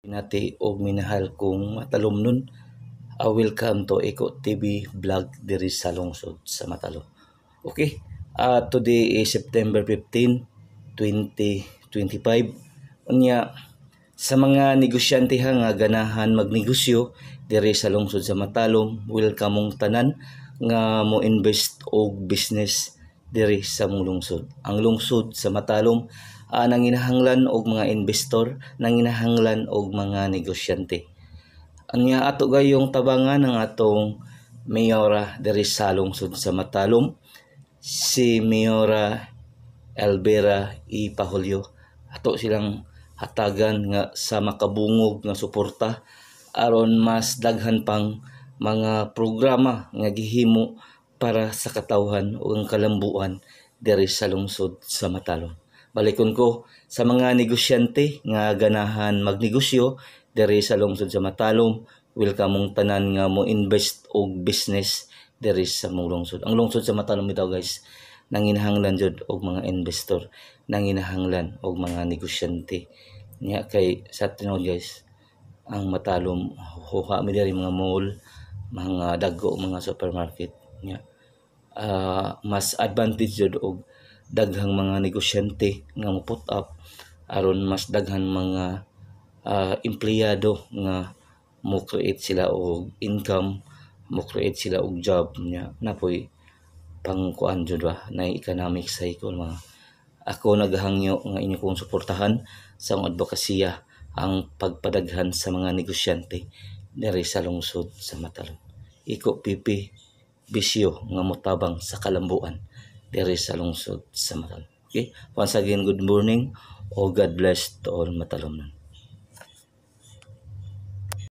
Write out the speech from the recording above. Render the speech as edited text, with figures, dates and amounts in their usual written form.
Pinati og minahal kong matalomnon. Welcome to Eco TV vlog diri sa lungsod sa Matalom. Okay, today is September 15, 2025. Unya, sa mga negosyante ha nga ganahan magnegosyo diri sa lungsod sa Matalom, welcome mong tanan nga mo invest og business diri sa mong lungsod. Ang lungsod sa Matalom nanginahanglan og mga investor, nanginahanglan og mga negosyante. Anya, ato gayong tabangan ang atong mayora diri sa lungsod sa Matalom, si Mayora Elvera E. Pajulio. Ato silang hatagan nga sa makabungog nga suporta aron mas daghan pang mga programa nga gihimo para sa katawhan o ang kalambuan diri sa lungsod sa Matalom. Balikon ko, sa mga negosyante nga ganahan magnegosyo diri sa lungsod sa Matalom, welcome mong tanan nga mo invest og business diri sa mong lungsod. Ang lungsod sa Matalom bitaw, guys, nanginahanglan jud og mga investor, nanginahanglan og mga negosyante. Nya kay sa tinuod, guys, ang Matalom huha mi diri mga mall, mga dagko mga supermarket. Nya mas advantage jud og daghang mga negosyante nga mo put up aron mas daghan mga empleyado nga mo create sila og income, mo create sila og job. Nya napoy pang kuan jud ba na economic cycle. Mga ako naghangyo nga inyo kong suportahan sa akong advokasya, ang pagpadaghan sa mga negosyante diri sa lungsod sa Matalom. Iko PP Bisyo nga motabang sa kalambuan diri sa lungsod sa Matalom. Okay? Once again, good morning o God bless to all Matalomnon.